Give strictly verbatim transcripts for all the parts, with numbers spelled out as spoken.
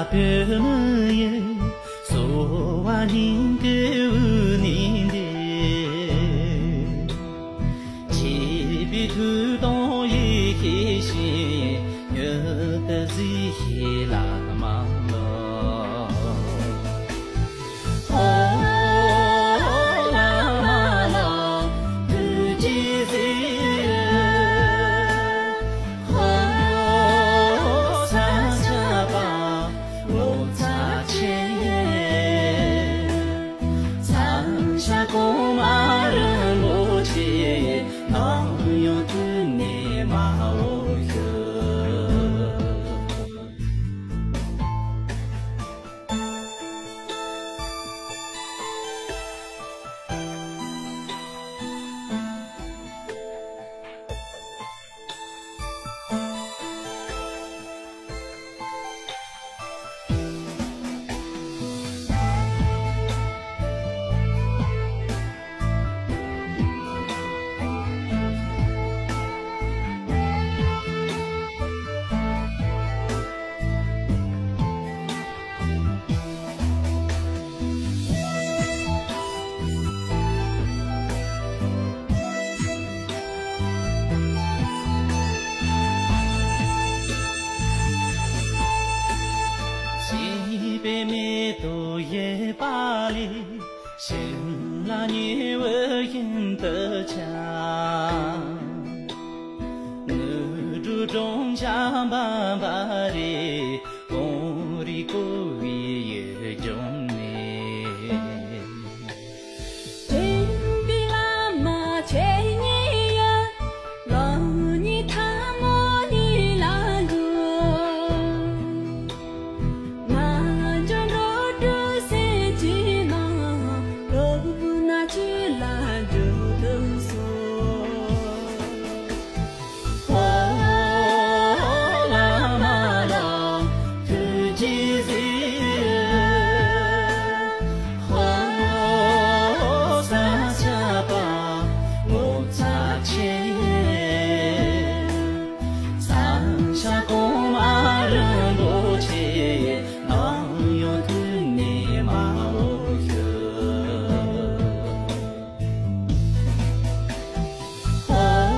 བོད་མི་ཡི་གསོ་བ་སྙིང་གི་དབུགས་ནི་འདི། བྱིས་པའི་ཐུགས་དང་ཡིད་ཀྱི་ཤིང་། མྱུར་དུ་གཟིགས་ཤིག་བླ་མ་ལགས། ཧོ། བླ་མ་ལགས་ཐུགས་རྗེས་གཟིགས། ཧོ། ས་སྐྱ་པ་ངོ་མཚར་ཆེ། ས་སྐྱ་གོང་མ་རིན་པོ་ཆེ། ནམ་ཡང་ཐུགས་ནས་མ་འོང་ཤོག། བྱིས་པའི་མེ་ཏོག་ཡོད་པ་ལས། བྱིན་རླབས་ཉི་འོད་བཞིན་དུ་འཆར། དངོས་གྲུབ་སྒྲོམ་ཆེན་འབབ་པ་རེད། གངས་རི་བསྐོར་བའི་ཡུལ་ལྗོངས་ནས། དྲན་པའི་བླ་མ་ཁྱེད་ཉིད་ཡོད། ལོ་གཉིས་ཐལ་མོ་གཉིས་ལ་འགྲོ། ང་འགྱོ་འགྲོ་འགྲོ་སེམས་ཀྱི་ནང་། ལོ་ན་ཆུ་ལ་འགྲོ་དུ་སོང་། ཧོ། བླ་མ་ལགས་ཐུགས་རྗེས་གཟིགས། ཧོ། ས་སྐྱ་པ་ངོ་མཚར་ཆེ། ས་སྐྱ་གོང་མ་རིན་པོ་ཆེ། ནམ་ཡང་ཐུགས་ནས་མ་འོང་ཤོག། ཧོ།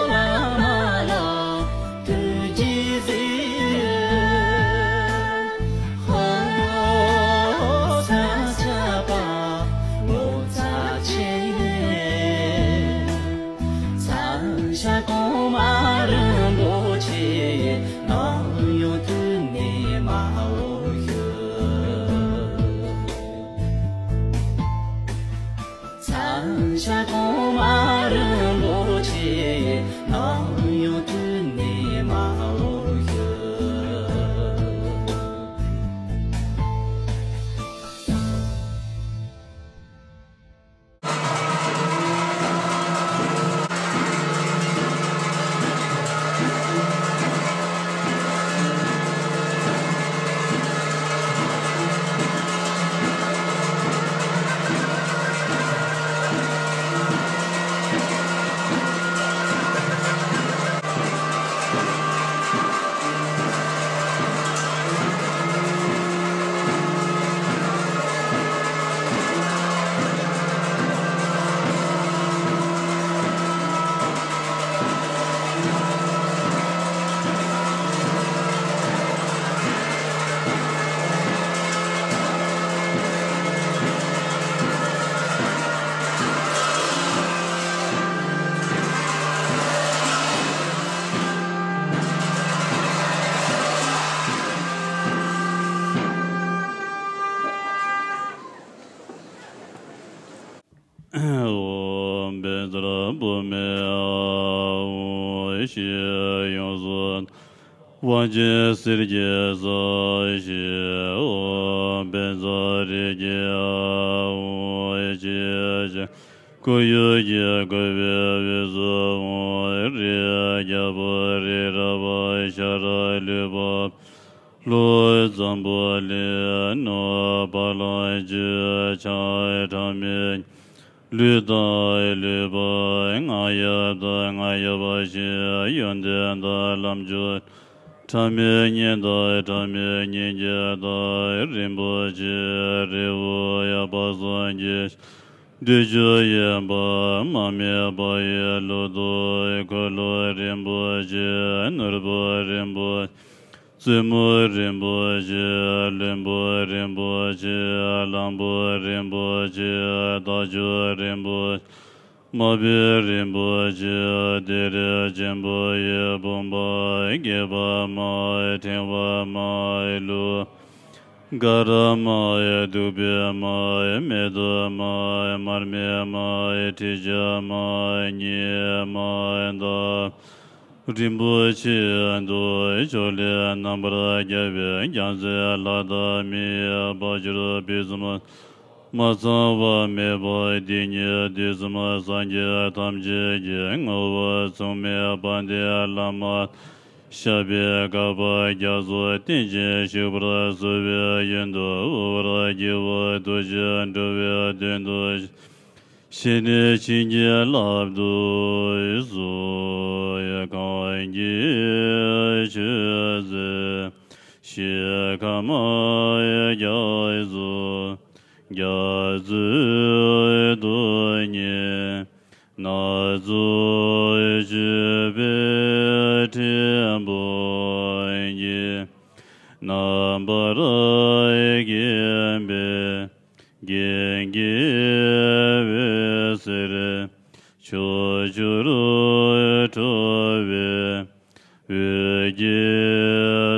བླ་མ་ལགས་ཐུགས་རྗེས་གཟིགས། ཧོ། ས་སྐྱ་པ་ངོ་མཚར་ཆེ། ས་སྐྱ་གོང་མ་རིན་པོ་ཆེ། ནམ་ཡང་ཐུགས་ནས་མ་འོང་ཤོག། ས་སྐྱ་གོང་མ་རིན་པོ་ཆེ། ནམ་ཡང་ཐུགས་ནས་མ་འོང་ཤོག། ཨོཾ་བཛྲ་བྷཱུ་མི་ཨཱཿཧཱུྃ་ཞེས་ཡོངས་སུ། དབང་ཆེན་གསེར་གྱི་ས་ཞེས། ཨོཾ་བཛྲ་རིགས་ཀྱི་ཨཱཿཧཱུྃ་ཞེས་བྱ། སྐུ་ཡི་གེ་བཀོད་པའི་དབུས་སུ་ཨོཾ་རིགས་རྒྱལ་པོ་རི་རབ་ཤ་ར་ལུས་པ། ལྷོ་འཛམ་བུ་གླིང་ནུབ་བ་ལང་སྤྱོད་ཕྱག་གྲངས་མེད། ལུས་དང་ལུས་པ་རྔ་ཡབ་དང་རྔ་ཡབ་བཞིན། ཡོན་ཏན་དང་ལམ་མཆོག་ཕྲ་མའི་གཉེན་དང་ཕྲ་མོའི་གཉེན་གྱི་བདག་རིན་པོ་ཆེ་རི་བོ་ཡབ་སངས་རྒྱས་བདུད་ཅུ་ཡིན་པ་མ་སྨད་པ་ཡི་ལོ་ཏོག་འཁོར་ལོ་རིན་པོ་ཆེ། ནོར་བུ་རིན་པོ་ཆེ། བཙུན་མོ་རིན་པོ་ཆེ། བློན་པོ་རིན་པོ་ཆེ། གླང་པོ་རིན་པོ་ཆེ། རྟ་མཆོག་རིན་པོ་ཆེ། མ་བུ་རིན་པོ་ཆེ། གཏེར་ཆེན་པོ་ཡི་བུམ་པ། སྒེག་པ་མ། ཕྲེང་བ་མ། ལུས། དཀར་མ། བདུག་སྤོས་མ། མེ་ཏོག་མ། མར་མེ་མ། ཁྲི་ཆབ་མ། ཉི་མ། ཟླ་རིན་པོ་ཆེ་འདུ་ཕྱོགས་ལས་རྣམ་པར་རྒྱལ་བའི་རྒྱལ་མཚན་ལྷ་དང་མིའི་དཔལ་འབྱོར་ཕུན་སུམ་མ་ཚང་བ་མེད་པ་འདི་ཉིད་དུས་གསུམ་སངས་རྒྱས་ཐམས་ཅད་ཀྱི་ངོ་བོ་མཚུངས་མེད་དཔལ་ལྡན་བླ་མ་ཞབས་པད་བསྐལ་པ་རྒྱ་མཚོ་བརྟན་ཅིང་བཞུགས་པར་གསོལ་བའི་ཡོན་དུ་དབུ་བར་བརྒྱུད་པ་ཐུགས་རྗེ་འགྲོ་བའི་དོན་དུ་ཞིང་ནས་བྱིན་གྱིས་བརླབ་ཏུ་གསོལ། གང་གི་མཆོད་རྫས་ཤིང་ཁ་མ་རྒྱ་མཚོ་རྒྱ་མཚོའི་རྡོ་རྗེ་སྣ་ཚོགས་བརྗོད་པའི་ཕྲེང་བུ་གིས་རྣམ་པར་བརྒྱན་པའི་གན་རྐྱལ་འོད་ཟེར་ཕྱོགས་བཅུར་འཕྲོ་བའི་འོད་ཀྱི་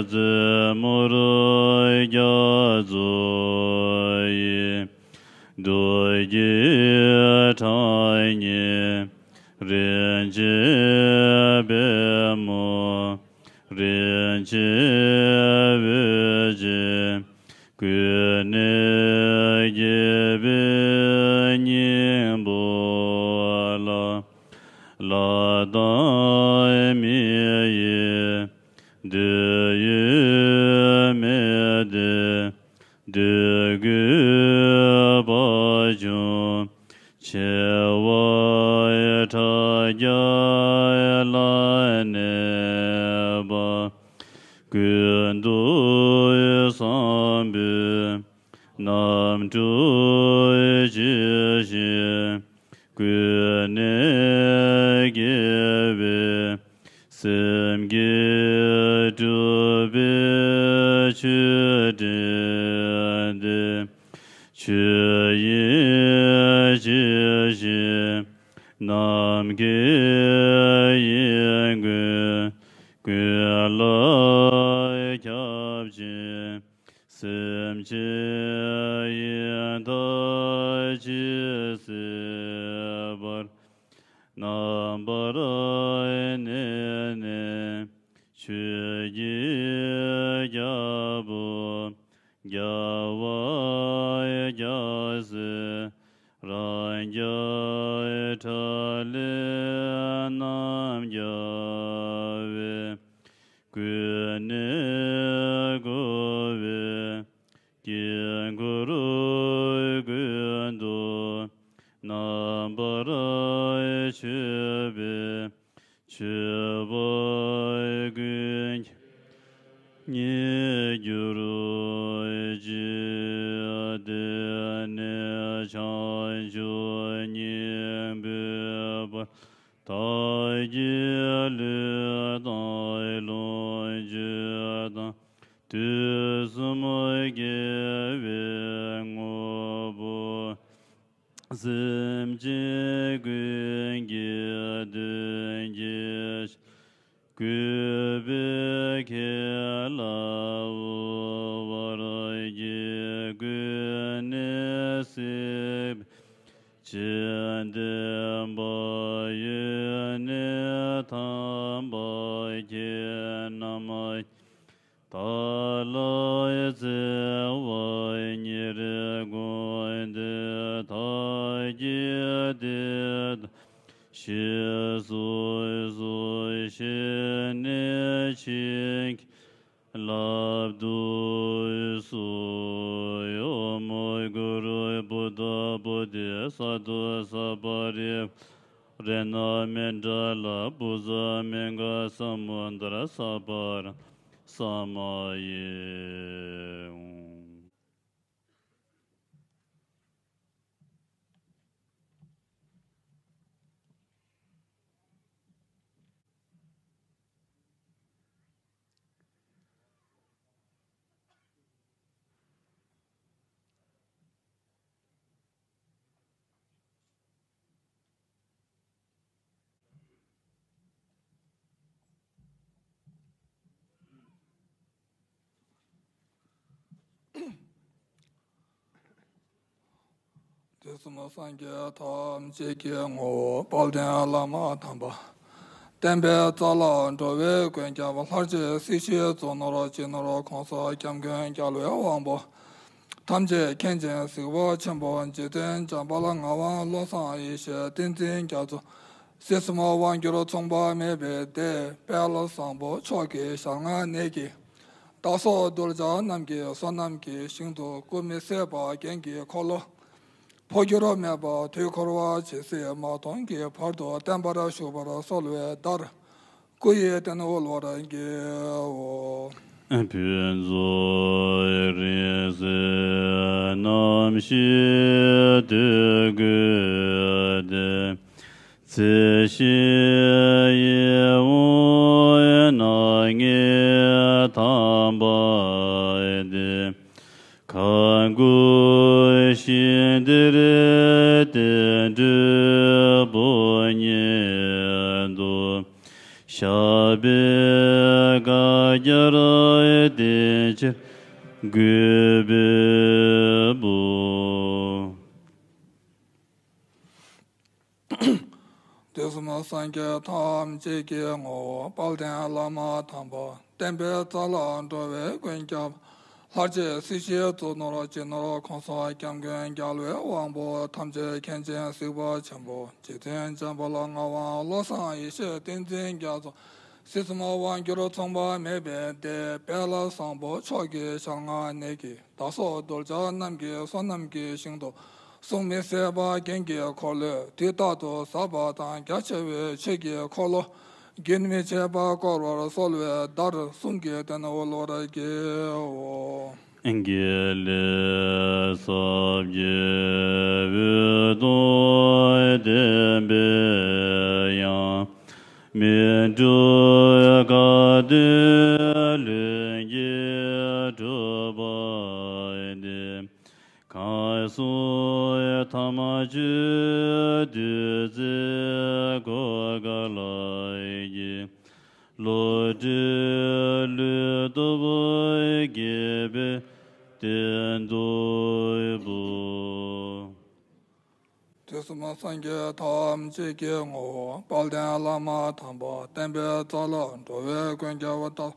རྩེ་མོར་རྒྱ་མཚོ་ཡི་རྡོ་རྗེ་ཕྲེང་ནས་རིན་ཆེན་པད་མོ་རིན་ཆེན་འོད་ཀྱི་ཀུན་ནས་རྒྱས་པའི་སྙིང་པོ་ལ། ལྷ་དང་མི་ཡི་འདོད་ཡོན་མེད་དེ། འདོད་དགུ་པ་བྱུང་ཆེ་བ་ཕྲག་བརྒྱ་ལ་གནས་པ། ཀུན་ཏུ་བཟང་པོའི་རྣམ་འཕྲུལ་ཇི་བཞིན་ཀུན་ནས་རྒྱས་པའི་སེམས་ཀྱིས་སྤྲུལ་པའི་མཆོད་སྤྲིན་ཏེ། ཆོས་དབྱིངས་ཇི་བཞིན་ནམ་མཁའི་དབྱིངས་ཀུན་ཀུན་ལ་ཁྱབ་ཅིང་། སེམས་ཅན་ཡི་དྭགས་ཇི་སྲིད་བར། རྣམ་པར་གནས་ནས་ཆོས་ཀྱི་རྒྱལ་པོ་རྒྱལ་བ་རྒྱལ་སྲས་རང་རྒྱལ་ཁྲ་ལས་རྣམ་རྒྱལ་བའི། ཀུན་ནས་བསྐོར་བའི་དཀྱིལ་འཁོར་ཀུན་ཏུ་རྣམ་པར་མཆོད་པའི་མཆོད་པ་ཀུན་ཉེར་གྱུར་ཅིག་དེ་ནས་བྱང་ཆུབ་སྙིང་པོའི་དཔལ། བདག་གི་ལུས་དང་ལོངས་སྤྱོད་དང་དུས་གསུམ་དགེ་བའི་དངོས་པོ། སེམས་ཅན་ཀུན་གྱི་དོན་གྱི་གུས་པས་ཁས་བླངས་པ། བར་གྱི་ཀུན་ནས་བསྲེགས་པའི་ཅི་འདོད་པ། ཡོན་གནས་དམ་པ་ཁྱེད་རྣམས་དག་ལ་བརྩེ་བ་ཉེར་བསྒོམས་ཏེ། བདག་གི་དེ་ལྟར་ཞིག་གསོ་གསོ་ཞེས་ནས་བྱིན་གྱིས་བརླབ་ཏུ་གསོལ། ཨོཾ་གུ་རུ་བུདྡྷ་བོ་དྷི་ས་ཏྭ་སརྦ་རི་ཝཱ་ར་ཎ་མནྠ་ལ་བྷུ་ཛ་མནྠ་ས་མུ་དྲ་སརྦ་ར་ ས་མ་ཡེ། དུས་གསུམ་སངས་རྒྱས་ཐམས་ཅད་ཀྱི་ངོ་བོ་དཔལ་ལྡན་བླ་མ་དམ་པ། བསྟན་པའི་རྩ་ལག་འགྲོ་བའི་མགོན་སྐྱབས། ལྷར་བཅས་སྲིད་ཞིའི་གཙོ་ནོར་སྤྱི་ནོར་༸གོང་ས་༸སྐྱབས་མགོན་རྒྱལ་བའི་དབང་པོ་ཐམས་ཅད་མཁྱེན་ཅིང་གཟིགས་པ་ཆེན་པོ་རྗེ་བཙུན་འཇམ་དཔལ་ངག་དབང་བློ་བཟང་ཡེ་ཤེས་བསྟན་འཛིན་རྒྱ་མཚོ། སྲིད་གསུམ་དབང་སྒྱུར་མཚུངས་པ་མེད་པའི་སྡེ། དཔལ་བཟང་པོ་མཆོག་གི་ཞལ་སྔ་ནས་ཀྱི། བདག་སོགས་གདུལ་བྱ་རྣམས་ཀྱི་བསོད་ནམས་ཀྱི་ཞིང་དུ། སྐུ་མི་ཟད་པ་རྒྱན་གྱི་འཁོར་ལོ། འཕོ་འགྱུར་མེད་པ་དུས་འཁོར་བ་ཇི་སྲིད་མ་སྟོངས་ཀྱི་བར་དུ་བརྟན་པར་བཞུགས་པར་གསོལ་བའི་བརྡར། སྐུ་ཡི་རྟེན་དབུལ་བར་བགྱིའོ། ཕུན་ཚོགས་རིང་བསྲེལ་རྣམ་བཞི་སྟོད་གོས་ཏེ། ཚེ་ཤེས་ཡིད་འོང་སྣ་ལྔས་དམ་པ་སྟེ། ཁ་དགུ་ཞི་དིར་བསྟན་སྤྲུལ་པོ་ཉིད་དུ། ཞབས་པད་བསྐལ་བརྒྱར་བརྟན་ཕྱིར་གུས་པས་འབུལ། དུས་གསུམ་སངས་རྒྱས་ཐམས་ཅད་ཀྱི་ངོ་བོ་དཔལ་ལྡན་བླ་མ་དམ་པ། བསྟན་པའི་རྩ་ལག་འགྲོ་བའི་མགོན་སྐྱབས། ལྷར་བཅས་སྲིད་ཞིའི་གཙོ་ནོར་སྤྱི་ནོར་༸གོང་ས་༸སྐྱབས་མགོན་རྒྱལ་བའི་དབང་པོ་ཐམས་ཅད་མཁྱེན་ཅིང་གཟིགས་པ་ཆེན་པོ་རྗེ་བཙུན་འཇམ་དཔལ་ངག་དབང་བློ་བཟང་ཡེ་ཤེས་བསྟན་འཛིན་རྒྱ་མཚོ། སྲིད་གསུམ་དབང་སྒྱུར་མཚུངས་པ་མེད་པའི་སྡེ། དཔལ་བཟང་པོ་མཆོག་གི་ཞལ་སྔ་ནས་ཀྱི། བདག་སོགས་གདུལ་བྱ་རྣམས་ཀྱི་བསོད་ནམས་ཀྱི་ཞིང་དུ། གསུང་མི་ཟད་པ་རྒྱན་གྱི་འཁོར་ལོས་དུས་རྟག་ཏུ་ཟབ་པ་དང་རྒྱ་ཆེ་བའི་ཆོས་ཀྱི་འཁོར་ལོ་རྒྱུན་མི་འཆད་པར་བསྐོར་བར་གསོལ་བའི་བརྡར། གསུང་གི་རྟེན་དབུལ་བར་བགྱིའོ། དགེ་ལེགས་ས་བརྒྱད་འོད་སྟོང་ལྡན་པའི་དབྱངས། སྨིན་གྲོལ་སྐལ་ལྡན་ལྷུན་གྱིས་གྲུབ་པ་སྟེ། གང་གསུང་ཐམས་ཅད་ཐུགས་བརྩེ་གོ་ཀ་ལ་ཡི། བློ་གྲོས་བློས་ཐུབ་དགྱེས་པའི་རྟེན་དུ་འབུལ། དུས་གསུམ་སངས་རྒྱས་ཐམས་ཅད་ཀྱི་ངོ་བོ་དཔལ་ལྡན་བླ་མ་དམ་པ། བསྟན་པའི་རྩ་ལག་འགྲོ་བའི་མགོན་སྐྱབས་དང་།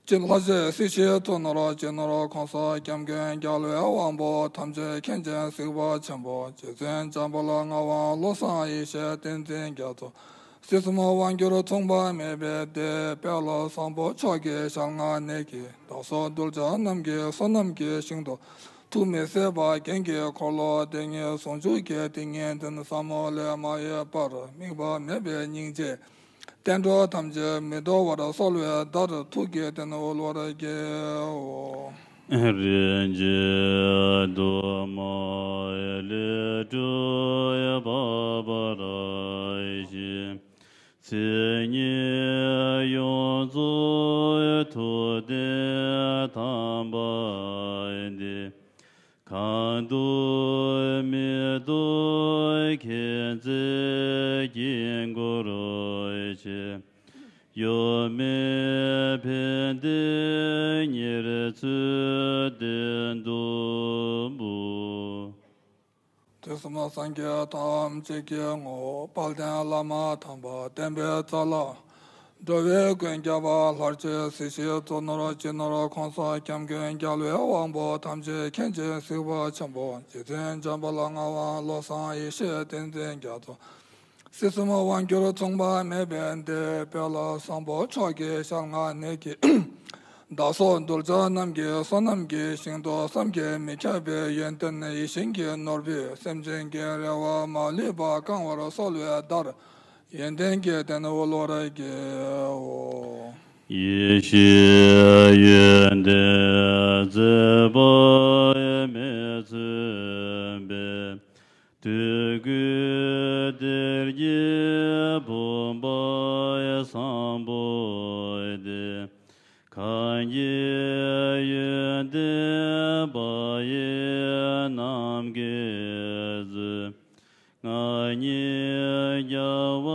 ཅི་ལྷ་རྗེ་སྲིད་ཞིའི་གཙོ་ནོར་སྤྱི་ནོར་༸གོང་ས་༸སྐྱབས་མགོན་རྒྱལ་བའི་དབང་པོ་ཐམས་ཅད་མཁྱེན་ཅིང་གཟིགས་པ་ཆེན་པོ་རྗེ་བཙུན་འཇམ་དཔལ་ངག་དབང་བློ་བཟང་ཡེ་ཤེས་བསྟན་འཛིན་རྒྱ་མཚོ། སྲིད་གསུམ་དབང་སྒྱུར་མཚུངས་པ་མེད་པའི་སྡེ། དཔལ་བཟང་པོ་མཆོག་གི་ཞལ་སྔ་ནས་ཀྱི། བདག་སོགས་གདུལ་བྱ་རྣམས་ཀྱི་བསོད་ནམས་ཀྱི་ཞིང་དུ། ཐུགས་མི་ཟད་པ་རྒྱན་གྱི་འཁོར་ལོ་དེ་ཉིད་ཟུང་འཇུག་གི་ཏིང་ངེ་འཛིན་ཟབ་མོ་ལས་མ་གཡོས་པར་དམིགས་པ་མེད་པའི་སྙིང་རྗེས། བསྟན་འགྲོ་ཐམས་ཅད་མི་འདོར་བར་གསོལ་བའི་བརྡར། ཐུགས་ཀྱི་རྟེན་དབུལ་བར་བགྱིའོ། རིན་ཆེན་གཏོར་མ་ལས་སྤྲུལ་པ་དཔལ་བར་ཆད། མཚན་ཉིད་ཡོངས་རྫོགས་ཐུགས་རྟེན་དམ་པ་འདི། གང་དུ་མི་གཏོགས་མཁྱེན་བརྩེ་དཀྱིལ་འཁོར་ཆེ། གཡོ་མེད་ཕན་བདེ་ཉེར་འཚོའི་རྟེན་དུ་འབུལ། དུས་གསུམ་སངས་རྒྱས་ཐམས་ཅད་ཀྱི་ངོ་བོ་དཔལ་ལྡན་བླ་མ་དམ་པ། བསྟན་པའི་རྩ་ལག་འགྲོ་བའི་མགོན་སྐྱབས། ལྷར་བཅས་སྲིད་ཞིའི་གཙོ་ནོར་སྤྱི་ནོར་༸གོང་ས་༸སྐྱབས་མགོན་རྒྱལ་བའི་དབང་པོ་ཐམས་ཅད་མཁྱེན་ཅིང་གཟིགས་པ་ཆེན་པོ་རྗེ་བཙུན་འཇམ་དཔལ་ངག་དབང་བློ་བཟང་ཡེ་ཤེས་བསྟན་འཛིན་རྒྱ་མཚོ། སྲིད་གསུམ་དབང་སྒྱུར་མཚུངས་པ་མེད་པའི་སྡེ། དཔལ་བཟང་པོ་མཆོག་གི་ཞལ་སྔ་ནས་ཀྱི། བདག་སོགས་གདུལ་བྱ་རྣམས་ཀྱི་བསོད་ནམས་ཀྱི་ཞིང་དུ། བསམ་གྱིས་མི་ཁྱབ་པའི་ཡོན་ཏན་ཡིད་བཞིན་གྱི་ནོར་བུས་སེམས་ཅན་གྱི་རེ་བ་མ་ལུས་པ་བསྐང་བར་གསོལ་བའི་བརྡར། ཡོན་ཏན་གྱི་རྟེན་དབུལ་བར་བགྱིའོ། ཡེ་ཤེས་ཡོན་ཏན་རྩོད་པ་མེད་མཚོན་པའི། དུས་ཀུན་གཏེར་གྱི་བུམ་པ་བཟང་པོ་སྟེ། གང་གི་ཡོན་ཏན་པ་ཡིས་ནམ་མཁའི་མཛོད། ང་ཉིད་རྒྱལ་བ་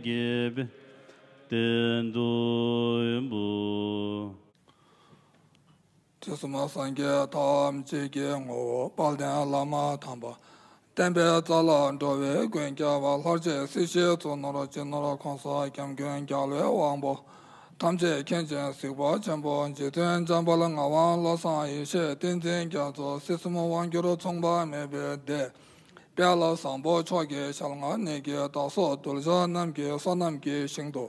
དགྱེས་པའི་སྟེང་དུ་འབུལ། དུས་གསུམ་སངས་རྒྱས་ཐམས་ཅད་ཀྱི་ངོ་བོ་དཔལ་ལྡན་བླ་མ་དམ་པ། བསྟན་པའི་རྩ་ལ་འགྲོ་བའི་མགོན་སྐྱབས་པ། ལྷར་བཅས་སྲིད་ཞིའི་གཙུག་ནོར་སྤྱི་ནོར་༸གོང་ས་༸སྐྱབས་མགོན་རྒྱལ་བའི་དབང་པོ་ཐམས་ཅད་མཁྱེན་ཅིང་གཟིགས་པ་ཆེན་པོ་རྗེ་བཙུན་འཇམ་དཔལ་ངག་དབང་བློ་བཟང་ཡེ་ཤེས་བསྟན་འཛིན་རྒྱ་མཚོ། སྲིད་གསུམ་དབང་སྒྱུར་མཚུངས་པ་མེད་པའི་སྡེ། དཔལ་བཟང་པོ་མཆོག་གི་ཞལ་སྔ་ནས་ཀྱི་བདག་སོགས་གདུལ་བྱ་རྣམས་ཀྱི་བསོད་ནམས་ཀྱི་ཞིང་དུ་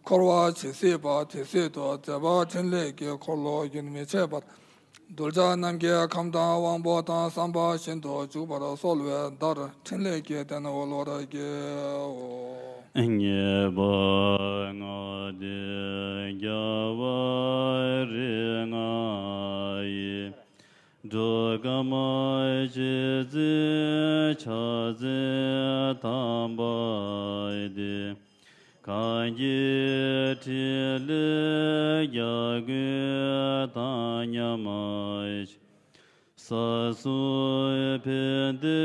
འཁོར་བ་ཇི་སྲིད་པ་དེ་སྲིད་དུ་མཛད་པ་འཕྲིན་ལས་ཀྱི་འཁོར་ལོ་རྒྱུན་མི་འཆད་པར། གདུལ་བྱ་རྣམས་ཀྱི་ཁམས་དང་དབང་པོ་དང་བསམ་པ་བཞིན་དུ་འཇུག་པར་གསོལ་བའི་བརྡར་འཕྲིན་ལས་ཀྱི་གདན་འོད་ལོར་བཀྱེའོ། ངེས་པར་ངག་དང་རྒྱལ་བ་རིགས་ལྔ་ཡི། འགྲོ་ཁམས་སྤྱི་གཙུག་ཕྱག་འཚལ་དམ་པ་སྟེ། གང་གི་ཕྲིན་ལས་རྒྱལ་ཀུན་དང་མཉམ་ཞིང་། ས་གསུམ་ཕན་བདེ་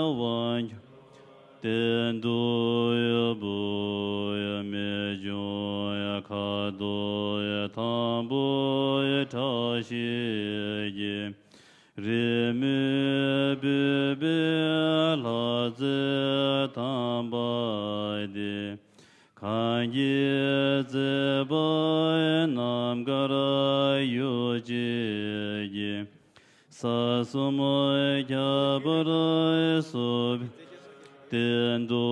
དབང་སྟེང་དུ་འབུལ། རྨད་བྱུང་ཁ་དོག་དམ་པོ་ཁྲག་ཤེས་ཀྱི། རེས་མོས་སྤོས་པའི་ལྷ་རྫས་དམ་པ་སྟེ། གང་གི་མཛད་པ་རྣམ་དཀར་གཡོ་བྱེད་ཀྱི། ས་གསུམ་ཁྱབ་པར་བསུ་བའི་སྟེང་དུ་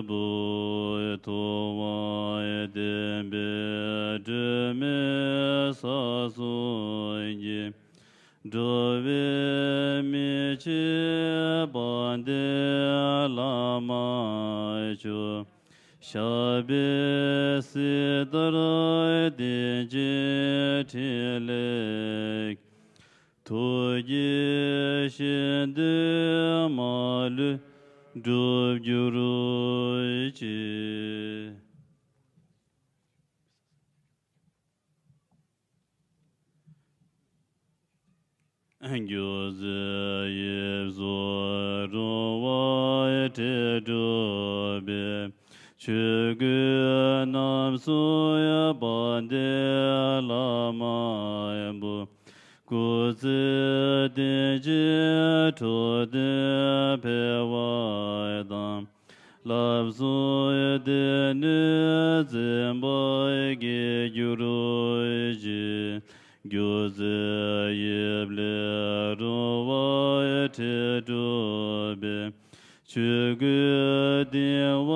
འབུལ། ཐུབ་དབང་བསྟན་པའི་སྒྲོན་མེ་ས་གསུམ་གྱི། འགྲོ་བའི་མི་ཕྱེད་དཔལ་ལྡན་བླ་མ་མཆོག། ཞབས་པད་སྲིད་མཐར་བརྟན་ཅིང་འཕྲིན་ལས་ཐུགས་བསྐྱེད་བཞིན་དུ་མ་ལུས་འགྲུབ་གྱུར་ཅིག། སྒྱུ་རྩལ་དབྱིབས་གསུམ་རུང་བ་བྲིས་གྲུབ་པའི། ཆོས་གོས་རྣམ་གསུམ་དཔལ་ལྡན་བླ་མ་འབུལ། སྐུ་ཚེ་བརྟན་ཅིང་འགྲོ་དོན་འཕེལ་བ་དང་། ལམ་གསུམ་སྡེ་སྣོད་འཛིན་པ་དགེ་གྱུར་ཅིག། སྒྱུ་རྩལ་དབྱིབས་ལས་རུང་བ་བྲིས་གྲུབ་པའི། ཆོས་གོས་ལྡན་པ་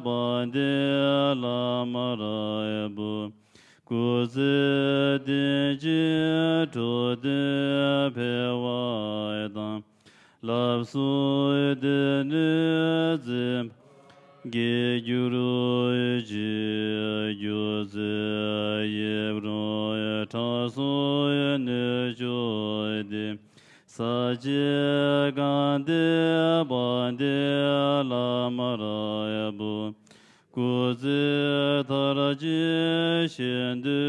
དཔལ་ལྡན་བླ་མར་འབུལ། སྐུ་ཚེ་བརྟན་ཅིང་འགྲོ་དོན་འཕེལ་བ་དང་། ལམ་གསུམ་སྡེ་སྣོད་འཛིན་པ་དགེ་གྱུར་ཅིག། སྒྱུ་རྩལ་དབྱིབས་རུང་ཁྲག་གསུམ་སྣོད་བཅུད་ལྡན། ས་སྐྱའི་དགའ་ལྡན་དཔལ་ལྡན་བླ་མར་འབུལ། སྐུ་ཚེ་མཐར་ཕྱིན་ཞིང་དུ་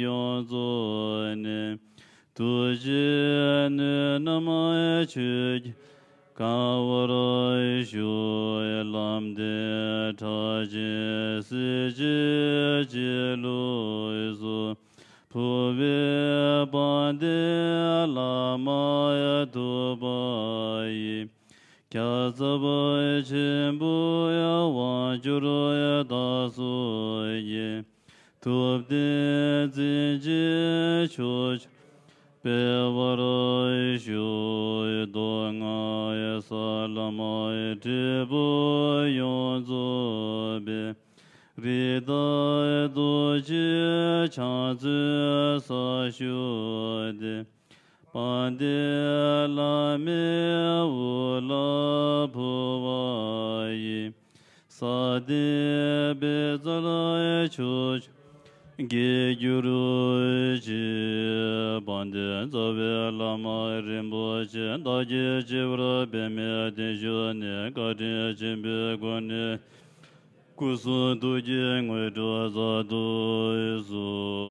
ཡོངས་རྫོགས་ནས། ཐུགས་རྗེའི་སྣོད་རྣམས་ཆོས་ཀྱིས་གང་བར་ཤོག། ལམ་བདེན་ཕྲ་ཕྱིན་སྲིད་ཞིའི་སྤྱི་བློས་སུ་ཕུལ་བའི་དཔལ་ལྡན་བླ་མ་ཐུབ་པ་ཡི། ཁྱབ་བདག་ཆེན་པོའི་དབང་གྱུར་བདག་སོགས་ཀྱི། ཐུབ་བསྟན་འཛིན་ཅིང་ཕྱོགས་བཅུར་སྤེལ་བར་ཤོག། མདོ་སྔགས་ས་ལམ་འབྲས་བུ་ཡོངས་རྫོགས་པའི། རིགས་བདག་རྡོ་རྗེ་འཆང་ཚུལ་ས་ཕྱོགས་དེར། དཔལ་ལྡན་བླ་མའི་དབུ་ལ་ཕུལ་བ་ཡི། ས་སྟེང་པའི་རྩ་ལ་ཕྱོགས་བཅུ་གི་རྒྱུ་རུ་ཆེ། དཔལ་ལྡན་རྩ་བའི་བླ་མ་རིན་པོ་ཆེ་བདག་གིས་སྤྱི་བོར་པདྨའི་གདན་བཞུགས་ནས་བཀའ་དྲིན་ཆེན་པོའི་སྒོ་ནས་སྐུ་གསུང་ཐུགས་ཀྱི་དངོས་གྲུབ་སྩལ་དུ་གསོལ།